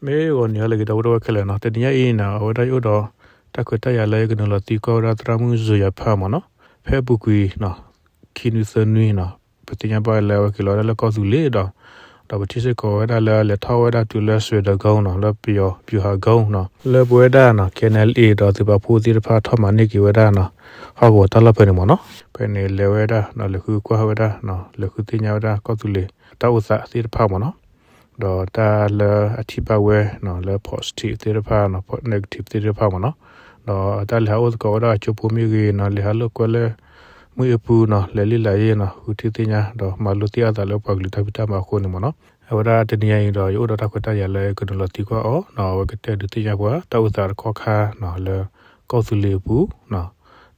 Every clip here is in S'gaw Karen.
မ့ၢ်ဂီၤနံၤဟါလၢအဂ့ၤ ဒီပုၢ်ဝဲၢ်ခဲလၢာ်နီၤ, တနံၤညါအံၤနီၤ အဝဲဒၣ်ယအိၣ်ဒီး တၢ်ခွဲးတၢ်ယာ်လၢယကနုာ်လီၤသံကွၢ်ဝဲဒၣ်သရၣ်မုၣ် Zoya Pham မ့ၢ်နီၤ, ဖဲအပူၤကွံာ်နီၤ ခံနွံသၢနွံနီၤ, ပသ့ၣ်ညါဘၣ်လၢအဝဲက့ၤလီၤဝဲဒၣ်လၢကီၢ်သူလ့ၤဒီး ဒီးပထံၣ်စ့ၢ်ကီးဝဲဒၣ်လၢအလဲၤထီၣ်ဝဲဒၣ်တုၤလၢ စွဲဒီးကုန်းနီၤ, လၢပယီၤ ဗျူဟာကုန်းနီၤ, လၢပဝဲဒၣ်နီၤ KNLA ဒီးသုးပာ်ဖှိၣ်သ့ၣ်တဖၣ် ထီၣ်မၤန့ၢ်က့ၤဝဲဒၣ်နီၤ ဟီၣ်ကဝီၤတၢ်လီၢ်ဖဲန့ၣ်မ့ၢ်နီၤ, ဖဲန့ၣ်လဲၤဝဲဒၣ်နီၤ လဲၤဃုကွၢ်ဝဲဒၣ်နီၤ လဲၤဃုသ့ၣ်ညါဝဲဒၣ်ကီၢ်သူလ့ၤ တၢ်အိၣ်သးသ့ၣ်တဖၣ်မ့ၢ်နီၤ, ဒီးတၢ်လၢအထံၣ်ဘၣ်ဝဲနီၤ လၢ positive သ့ၣ်တဖၣ်နီၤ negative သ့ၣ်တဖၣ်မ့ၢ်နီၤ, ဒီးတၢ်လဲၤဟးအိၣ်သကိးဝဲဒၣ်အကၠိဖိမ့ၢ်ဂ့ၤနီၤ လဲၤဟးလိာ်ကွဲလၢ မုၢ်အ့ပူၤနီၤ လဲၤလံလးယ့ၢ်နီၤ ဃုထံၣ်သ့ၣ်ညါ ဒီးမၤလိသ့ၣ်ညါအသးလၢပှၤကလုာ်တၢ်ဖံးတၢ်မၤအဃိန့ၣ်မ့ၢ်နီၤ, အဝဲဒၣ်တနံၤညါအံၤဒီး ယအိၣ်ဒီးတၢ်ခွဲးတၢ်ယာ်လၢယကနုာ်လီၤသံကွၢ်အီၤနီၤ အဝဲကတဲဒုးသ့ၣ်ညါပှၤ တၢ်အိၣ်သးတခီခါနီၤလၢကီၢ်သူလ့ၤအပူၤနီၤ,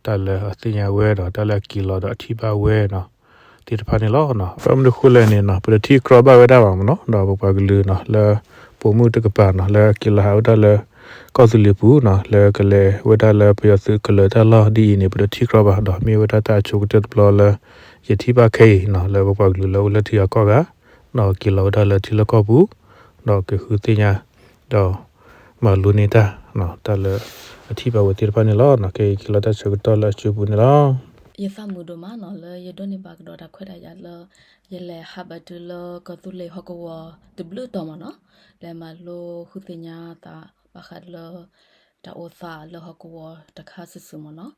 တၢ်လၢအသ့ၣ်ညါဝဲဒီးတၢ်လၢအက့ၤလီၤဒီးအထံၣ်ဘၣ်ဝဲနီၤ သ့ၣ်တဖၣ်န့ၣ်လီၤ. ဘၣ်မနုၤဃိလဲၣ်န့ၣ်နီၤ ပတထံၣ်ကြီဘၣ်ဝဲဒၣ်ဘၣ်မ့ၢ်နီၤ, ဒီးပပှၤကလုာ်နီၤ လၢပိာ်မုၣ်တကပၤနီၤ လၢက့ၤလီၤဟးဝဲဒၣ်လၢ ကီၢ်သူလ့ၤပူၤနီၤ လၢကလဲၤဝဲဒၣ်လၢပယီၤသုးကလၢၤတၢ်လီၢ်ဒ်အံၤန့ၣ် ပတထံၣ်ကြီဘၣ်, ဒီးမ့ၢ်ဝဲဒၣ်တၢ်အဆိကတၢၢ်တဘျီလၢ ယထံၣ်ဘၣ်ခဲအံၤနီၤ လၢပပှၤကလုာ်လၢအိၣ်လၢထံဂၤကီၢ်ဂၤ ဒီးက့ၤလီၤဝဲဒၣ်လၢထံလီၢ်ကီၢ်ပူၤ ဒီးက့ၤဃုသ့ၣ်ညါ ဒီးမၤလိန့ၢ်တၢ် တၢ်လၢအထံၣ်ဘၣ်ဝဲသ့ၣ်တဖၣ်န့ၣ်လီၤ. ခဲအံၤက့ၤလီၤတၢ်ဆၢကတီၢ်လၢအစုပူၤန့ၣ်လီၤ. ယသးမုာ်ဒိၣ်မးနီၤ လၢယဒိးန့ၢ်ဘၣ်ကဒီးတၢ်ခွဲးတၢ်ယာ်လၢ ယလဲၤဟးဘၣ်တုၤလၢကီၢ်သူလ့ၤဟီၣ်ကဝီၤတဘျုးတီၤမ့ၢ်နီၤ, လဲၤမၤလိဃုသ့ၣ်ညါသး ဘၣ်ဃးလၢ တၢ်အိၣ်သးလၢဟီၣ်ကဝီၤတခါစုာ်စုာ်မ့ၢ်နီၤ.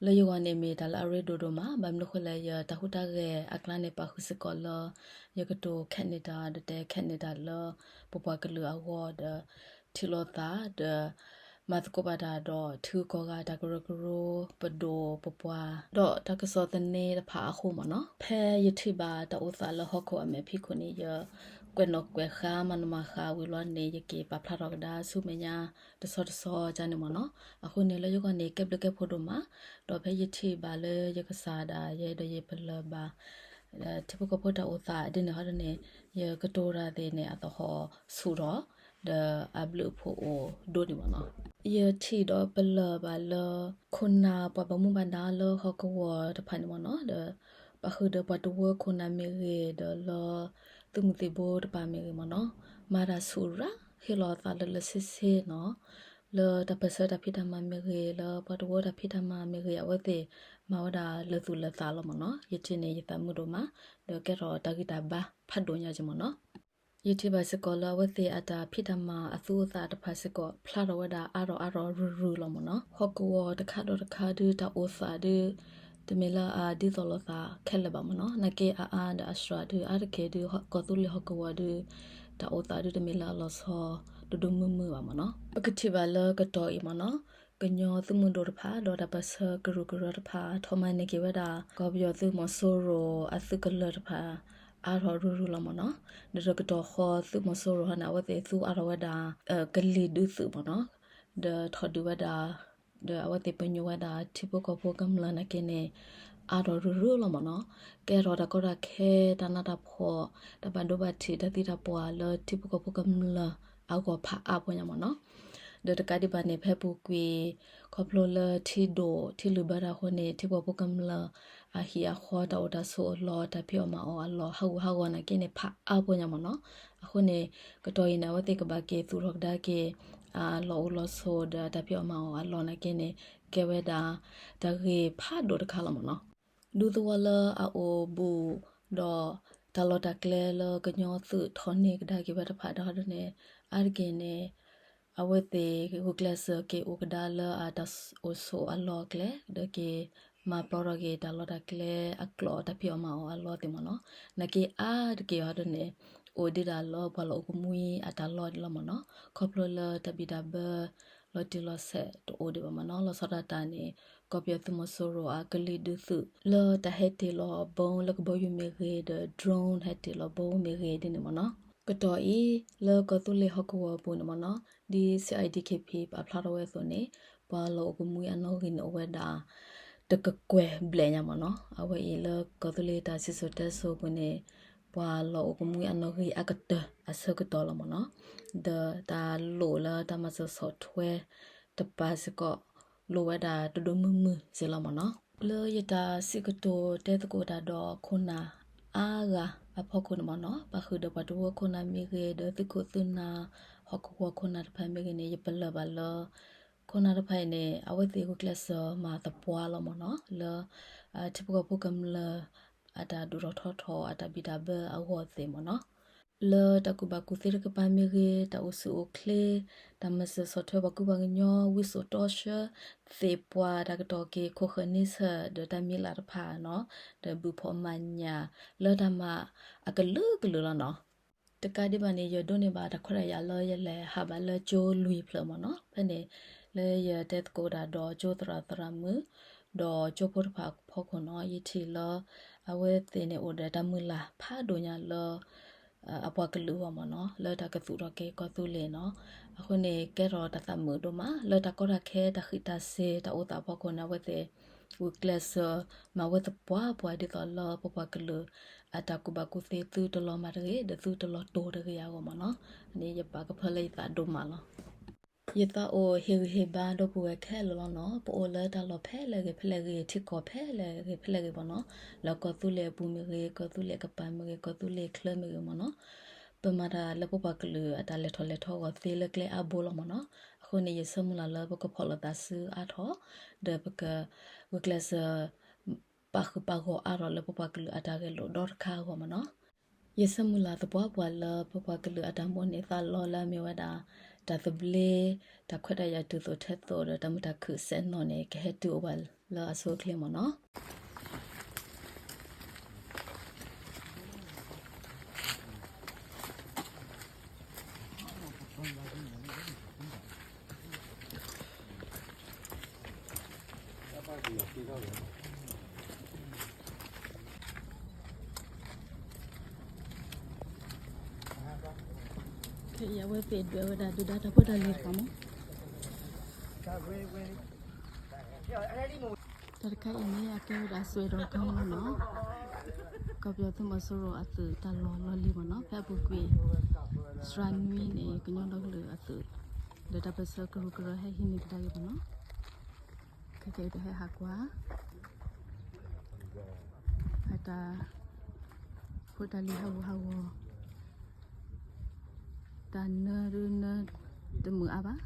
လၢယဂီၢ်န့ၣ်မ့ၢ်တၢ်လၢအရ့ဒိၣ်ဒိၣ်မး, ဘၣ်မနုၤဃိလဲၣ် ယတၢ်ဟူးတၢ်ဂဲၤအကျါန့ၣ် ပာ်ဃုာ်စ့ၢ်ကီးလၢ ယကတိၤခဲးန့ၢ်တၢ် ဒီးတဲခဲးန့ၢ်တၢ်လၢ ပပှၤကလုာ်အဂီၢ်ဒီး ထံၣ်လိာ်သးဒီး မၤသကိးဘၣ်တၢ်ဒီးထံဂုၤကီၢ်ဂၤ တၢ်ကရၢကရိ ပဒိၣ်ပပှၢ် ဒီးတၢ်ကစီၣ်သန့တဖၣ်အဃိမ့ၢ်နီၤ. ဖဲယထံၣ်ဘၣ်တၢ်အိၣ်သးလၢဟီၣ်ခိၣ်အမဲာ်ဖံးခိၣ်န့ၣ် ယကွဲးနီၣ်ကွဲးဃါ မၤနီၣ်မၤဃါဝံၤလီၤန့ၣ် ယက့ၤပာ်ဖျါထီၣ်ကဒါဆူမဲာ်ညါ တဆီတဆီကန့ၣ်မ့ၢ်နီၤ. အဃိန့ၣ် လၢယဂီၢ်န့ၣ် ကဲဘျုးကဲဖှိၣ်ဒိၣ်မး, ဒီးဖဲယထံၣ်ဘၣ်လၢယကစၢ်ဒၣ်ယဲဒီးယပလၢၢ်ဘၣ် ထံဖိကီၢ်ဖိတၢ်အိၣ်သးဒ်န့ၣ်ဟီဒ်န့ၣ် ယကတိၤတၢ်သ့ၣ်န့ၣ် အသဟီၣ်ဆူၣ်ထီၣ် ဒီးအဘျုးအဖှိၣ်အိၣ်ဒိၣ်န့ၣ်မ့ၢ်နီၤ. ယထံၣ်ဒီးပလၢၢ်ဘၣ်လၢ ခိၣ်နၢ်ပှၤဘၣ်မူဘၣ်ဒါလၢဟီၣ်ကဝီၤတဖၣ်န့ၣ်မ့ၢ်နီၤ, ဒီးပာ်ဃုာ်ဒီးပှၤတဝၢခိၣ်နၢ်မ့ၢ်ဂ့ၤ ဒီးလၢသုးမုၢ်သံၣ်ဘိတပၤမ့ၢ်ဂ့ၤမ့ၢ်နီၤ, မၤတၢ်ဆူၣ်ရၣ် ဟ့ၣ်လီၤအသးလၢလၢဆ့ဆ့နီၤ, လၢတၢ်ပၢၢ်ဆၢတၢ်ဖံးတၢ်မၤမ့ၢ်ဂ့ၤ လၢပှၤတဝၢတၢ်ဖံးတၢ်မၤမ့ၢ်ဂ့ၤ အဝဲသ့ၣ်မၤဝဲဒၣ်လၢသူၣ်လၢသးလီၤမ့ၢ်နီၤ. ယထံၣ်န့ၣ်ယသးမုာ်ဒိၣ်မး ဒီးကဲထီၣ်တၢ်ဂံၢ်တၢ်ဘါဖးဒိၣ်ညါက့ၤမ့ၢ်နီၤ. ယထံၣ်ဘၣ်စ့ၢ်ကီးလၢအဝဲသ့ၣ်အတၢ်ဖံးတၢ်မၤအသူအသးတဖၣ်စ့ၢ်ကီး ဖျါထီၣ်ဝဲဒၣ်အါထီၣ်အါထီၣ်ရုၢ်ရုၢ်လီၤမ့ၢ်နီၤ. ဟီၣ်ကဝီၤတခါဒီးတခါဒုး တၢ်အိၣ်သးဒုး တမ့ၢ်လၢအဒ်သိးလိာ်သးခဲလၢာ်ဘၣ်မ့ၢ်နီၤ. နာ်က့အအါဒီးအစှၤဒုး အါတက့ၢ်ဒုး ကီၢ်သူလ့ၤဟီၣ်ကဝီၤဒုး တၢ်အိၣ်သးဒုးတမ့ၢ်လၢအလီၤဆီဒိၣ်ဒိၣ်မုၢ်မုၢ်ဘၣ်မ့ၢ်နီၤ. ပကထံၣ်ဘၣ်လၢကတီၢ်အံၤမ့ၢ်နီၤ ကညီသုးမုၢ်ဒိၣ်တဖၣ် ဒီးတၢ်ပၢၢ်ဆၢကရူၢ်ကရၢတဖၣ် ထီၣ်မၤန့ၢ်က့ၤဝဲဒၣ် ကီၢ်ပယီၤသုးမီၤစိရိၤအသုးကလၢၤတဖၣ် အါထီၣ်ရုၢ်ရုၢ်လီၤမ့ၢ်နီၤ. ဒီးတကတီၢ်ဃီသုးမီၤစိရိၤဟီန့ၣ် အဝဲသ့ၣ်သူအါထီၣ်ဝဲဒၣ် ကလံၤဒုးသုးမ့ၢ်နီၤ ဒီးထီၣ်ဒုးဝဲဒၣ် ဒီးအဝဲသ့ၣ်ပညိၣ်ဝဲဒၣ်ထံဖိကီၢ်ဖိကမျၢၢ်နာ်က့န့ၣ် အါထီၣ်ရုၢ်ရုၢ်လီၤမ့ၢ်နီၤ. ကဲထီၣ်တၢ်ကီတၢ်ခဲ တၢ်နးတၢ်ဖှီၣ် တၢ်ဘၣ်ဒိဘၣ်ထံးတၢ်သံတၢ်ပှၢ်လၢထံဖိကီၢ်ဖိကမျၢၢ်အဂီၢ်ဖးအါဖိညါမ့ၢ်နီၤ. ဒီးတကးဒံးဘၣ်န့ၣ် ဖဲပူၤကွံာ် ခီဖျိလၢထံဒိၣ်ထံလုာ်ဘၢတၢ်အဃိန့ၣ် ထံဖိကီၢ်ဖိကမျၢၢ် အဟံၣ်အဃီတၢ်အိၣ်တၢ်ဆိးအလီၢ် တၢ်ဖံးအီၣ်မၤအီၣ်အလီၢ် ဟးဂူာ်ဟးဂီၤနာ်က့န့ၣ် ဖးအါဖိညါမ့ၢ်နီၤ. အဃိန့ၣ် ကတီၢ်အံၤန့ၣ် အဝဲသ့ၣ်ကဘၣ်က့ၤသူၣ်ထီၣ်ကဒါက့ၤ အလီၢ်အိၣ်လီၢ်ဆိးဒီးတၢ်ဖံးအီၣ်မၤအီၣ်အလီၢ်နာ်က့န့ၣ် ကဲဝဲဒၣ် တၢ်ဂ့ၢ်ဖးဒိၣ်တခါလီၤမ့ၢ်နီၤ. ဒူသဝီလၢအအိၣ်ဘူး ဒီးတၢ်လီၢ်တၢ်ကျဲလၢကညီသုးထီၣ်န့ၢ်ကဒါက့ၤဝဲတဖၣ်ဒီးန့ၣ် အါတက့ၢ်န့ၣ် အဝဲသ့ၣ်ဂုာ်ကျဲးစၢးက့ၤအိၣ်ကဒါလၢအတၢ်အိၣ်ဆိးအလီၢ်အကျဲ ဒီးက့ၤမၤပျီထီၣ်က့ၤတၢ်လီၢ်တၢ်ကျဲအကျိာ်တၢ်ဖံးအီၣ်မၤအီၣ်အလီၢ်သ့ၣ်မ့ၢ်နီၤ. နာ်က့အါတက့ၢ်အီၤဒ်န့ၣ် အိၣ်ဒံးဒၣ်လၢပှၤလီၢ်အိၣ်ကမှံအတၢ်လီၢ်ဒ်လီၤမ့ၢ်နီၤ. ခီဖျိလၢတၢ်ဘံၣ်တၢ်ဘၢလီၤတံၢ်လီၤဆဲးတအိၣ်ဒံးဘၣ်မ့ၢ်နီၤ. လီၤဆီဒၣ်တၢ်န့ၣ် ကီၢ်ပယီၤသုးမီၤစိရိၤအကလံၤဒုးသုး လၢတၢ်ဟဲတ့ၢ်လီၤဘီလၢကဘီယူၤမ့ၢ်ဂ့ၤ ဒီး drone ဟဲတ့ၢ်လီၤဘီမ့ၢ်ဂ့ၤဒ်န့ၣ်မ့ၢ်နီၤ. ကတီၢ်အံၤ လၢကီၢ်သူလ့ၤဟီၣ်ကဝီၤအပူၤန့ၣ်မ့ၢ်နီၤ ဒ် C I D K P ပာ်ဖျါထီၣ်ဝဲအသိးန့ၣ် ပှၤလီၢ်အိၣ်ကမှံအနီၣ်ဂံၢ်န့ၣ်အိၣ်ဝဲဒၣ် တကကွဲၢ်ဘျဲၣ်ညါမ့ၢ်နီၤ. အဝဲအံၤလၢကီၢ်သူလ့ၤတၢ်စံၣ်စိၤတဲစိၤအပူၤန့ၣ် ပှၤလီၢ်အိၣ်ကမှံအနီၣ်ဂံၢ်အကတၢၢ်အဆၢကတီၢ်လီၤမ့ၢ်နီၤ. ဒီးတၢ်လိၣ်လၢတၢ်မၤစၢၤဆီၣ်ထွဲတပၤစ့ၢ်ကီး လိၣ်ဝဲဒၣ်ဒိၣ်ဒိၣ်မုၢ်မုၢ်စ့ၢ်လီၤမ့ၢ်နီၤ. လၢယတၢ်စံးကတိၤတဲသကိးတၢ်ဒီးခိၣ်နၢ်အါဂၤအဖီခိၣ်န့ၣ်မ့ၢ်နီၤ ပာ်ဃုာ်ဒီးပှၤတဝၢခိၣ်နၢ်မ့ၢ်ဂ့ၤ ဒီးသုးခိၣ်သုးနၢ် ဟီၣ်ကဝီၤခိၣ်နၢ်တဖၣ်မ့ၢ်ဂ့ၤန့ၣ် ယပလၢၢ်ဘၣ်လၢ ခိၣ်နၢ်တဖၣ်အံၤန့ၣ် အဝဲသ့ၣ်ဂုာ်ကျဲးစၢးမၤသပှၢ်လီၤမ့ၢ်နီၤ လၢ ထံဖိကီၢ်ဖိကမျၢၢ် အတၢ်ဒိၣ်ထီၣ်ထီထီၣ် အတၢ်ဘံၣ်တၢ်ဘၢအဂီၢ်သ့ၣ်မ့ၢ်နီၤ လၢတၢ်ကူၣ်ဘၣ်ကူၣ်သ့တကပၤမ့ၢ်ဂ့ၤ တၢ်အိၣ်ဆူၣ်အိၣ်ချ့ တၢ်မၤစၢၤဆီၣ်ထွဲပှၤကူပှၤကညီ ဝံစိာ်တီဆှၢ သ့ၣ်ပှၢ်တၢ်ကတီၢ်က့ၤ ခိၣ်ဃၢၤန့ဆၢၣ် ဒီးတၢ်မံၤလၢ်တဖၣ်နီၤ ဒီးဘုၣ်ဖီၣ်မၤညၣ် လၢတၢ်မၤအကလုာ်ကလုာ်လီၤနီၤ တကးဒံးဘၣ်န့ၣ် ယဒိးန့ၢ်ဘၣ်တၢ်ခွဲးတၢ်ယာ်လၢယလဲၤဟးဘၣ်လၢကၠိလွံၢ်ဖျၢၣ်မ့ၢ်နီၤ ဖဲန့ၣ် လၢယတဲသကိးတၢ်ဒီးကၠိသရၣ်သရၣ်မုၣ် ဒီးကၠိဖိတဖၣ်အဖီခိၣ်နီၤ ယထံၣ်လၢ အဝဲသ့ၣ်န့ၣ်အိၣ်ဒီးတၢ်မုၢ်လၢ်ဖးဒိၣ်ညါလၢ အပှၤကလုာ်အဂီၢ်မ့ၢ်နီၤ လၢတၢ်ကသူၣ်ထီၣ်က့ၤကီၢ်သူလ့ၤနီၤ အဃိန့ၣ် ကဲထီၣ်တၢ်သးမုာ်ဒိၣ်မး လၢတၢ်ကီတၢ်ခဲ တၢ်ဃံးတၢ်စ့ၤ တၢ်အိၣ်သးအဖီခိၣ်န့ၣ် အဝဲသ့ၣ် ဂုာ်ကျဲးစၢး မၤဝဲသပှၢ်ပှၢ်ဒ်သိးလၢပပှၤကလုာ် အတၢ်ကူၣ်ဘၣ်ကူၣ်သ့သုတလီၤမၢ်တဂ့ၤ ဒီးသုတလီၤတိာ်တဂ့ၤအဂီၢ်မ့ၢ်နီၤ န့ၣ်ယပာ်ကဖၢလၢယသးဒိၣ်မးလီၤ ယသးအိၣ်ဟ့ၣ်ဂံၢ်ဟ့ၣ်ဘါဒီပုၢ်ဝဲၢ်ခဲလၢာ်လီၤနီၤ ပအိၣ်လၢတၢ်လီၢ်ဖဲလဲၣ်ဂ့ၤဖဲလဲၣ်ဂ့ၤ ထံကီၢ်ဖဲလဲၣ်ဂ့ၤဖဲလဲၣ်ဂ့ၤမ့ၢ်နီၤ လၢကီၢ်သူလ့ၤအပူၤမ့ၢ်ဂ့ၤ ကီၢ်သူလ့ၤအကပၤမ့ၢ်ဂ့ၤ ကီၢ်သူလ့ၤချၢမ့ၢ်ဂ့ၤမ့ၢ်နီၤ ပမၤတၢ်လၢပပှၤကလုာ်အတၢ်လဲၤထီၣ်လဲၤထီဂီၢ်သ့လၢကျဲအါဘိလီၤမ့ၢ်နီၤ အဃိန့ၣ် ယဆၢမုၢ်လၢ်လၢပကဖီၣ်လိာ်သးစုအါထီၣ် ဒီးပက ဂုာ်ကျဲးစၢး ပာ်ဃုာ်ပာ်ဂီၢ်အါထီၣ်လၢပပှၤကလုာ်အတၢ်ဂဲၤလိာ်ဒီတခါအဂီၢ်မ့ၢ်နီၤ ယဆၢမုၢ်လၢ်သပှၢ်ပှၢ်လၢပပှၤကလုာ်အတၢ်မိၣ်န့ၢ်သးလီလၢအမ့ၢ်ဝဲဒၣ် တၢ်သဘျ့ တၢ်ခွဲးတၢ်ယာ်တုၤသိးထဲသိးဒီးတၢ်မုာ်တၢ်ခုၣ်စဲးနီၣ်န့ၣ် ကဟဲတုၤအိၣ်ဘၣ်လၢအဆိအချ့မ့ၢ်နီၤ ဖဲအံၤအဝဲသ့ၣ်ဒွဲၣ်ဝဲဒၣ်ဒုၣ်ဒါတၢ်ဖိတၢ်လံၤတဖၣ်မ့ၢ် တၢ်တခါအံၤန့ၣ် အကဲဝဲဒၣ်စွဲဒီးကီလီၤနီၤ, ကီၢ်ပယီၤသုးမီၤစိရိၤအသုးတၢ်လီၢ်လီၢ်လံၤမ့ၢ်နီၤ, ဖဲအပူၤကွံာ် စှၤနွံန့ၣ် ကညီဒီကလုာ်အသုး ဒီးတၢ်ပၢၢ်ဆၢကရူၢ်ကရၢဟဲဟံးန့ၢ်ကဒါက့ၤမ့ၢ်နီၤ, ခဲကဲအံၤပဟဲဟးကွၢ် အတၢ်ဖိတၢ်လံၤဟးဂူာ်ဟးဂီၤ, တၢ်နၢဒုနၢတမုာ်အါဘၣ်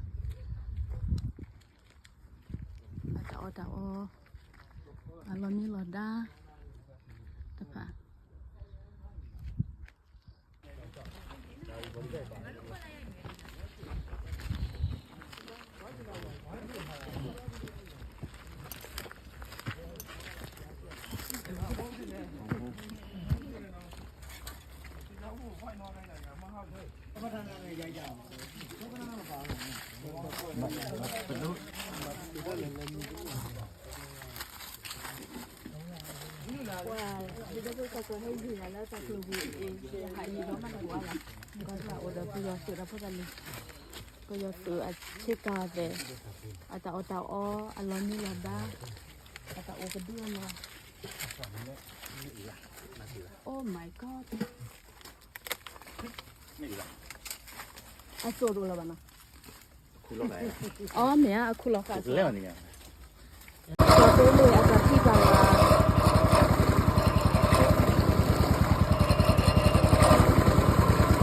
အတၢ်အီၣ်တၢ်အီ အလီၤမံလီၤဒါတဖၣ်. ပှၤ ဒ်သိးပကကွၢ်ဟဲယံၤယၤလၢတၢ်ကျိၤပူၤအံၤ ဟးယံၤဒီးမးတဘၣ်လီၤ, ကီၢ်ပယီၤသုးဒီးဖိသၣ်လံၤ, ပယီၤသုးအဆ့ကၤသဲး, အတၢ်အီၣ်တၢ်အီ အလီၤမံလီၤဒါ, အတၢ်အိၣ်ကဒုအလီၢ်, Oh my God. အစိၣ်တအိၣ်လၢၤဘၣ်နီၤ, အီ မ့ၢ်ဧါ အခူၣ်လီၤဃာ်အစိၣ်, ကီၢ်သိလ့ၣ်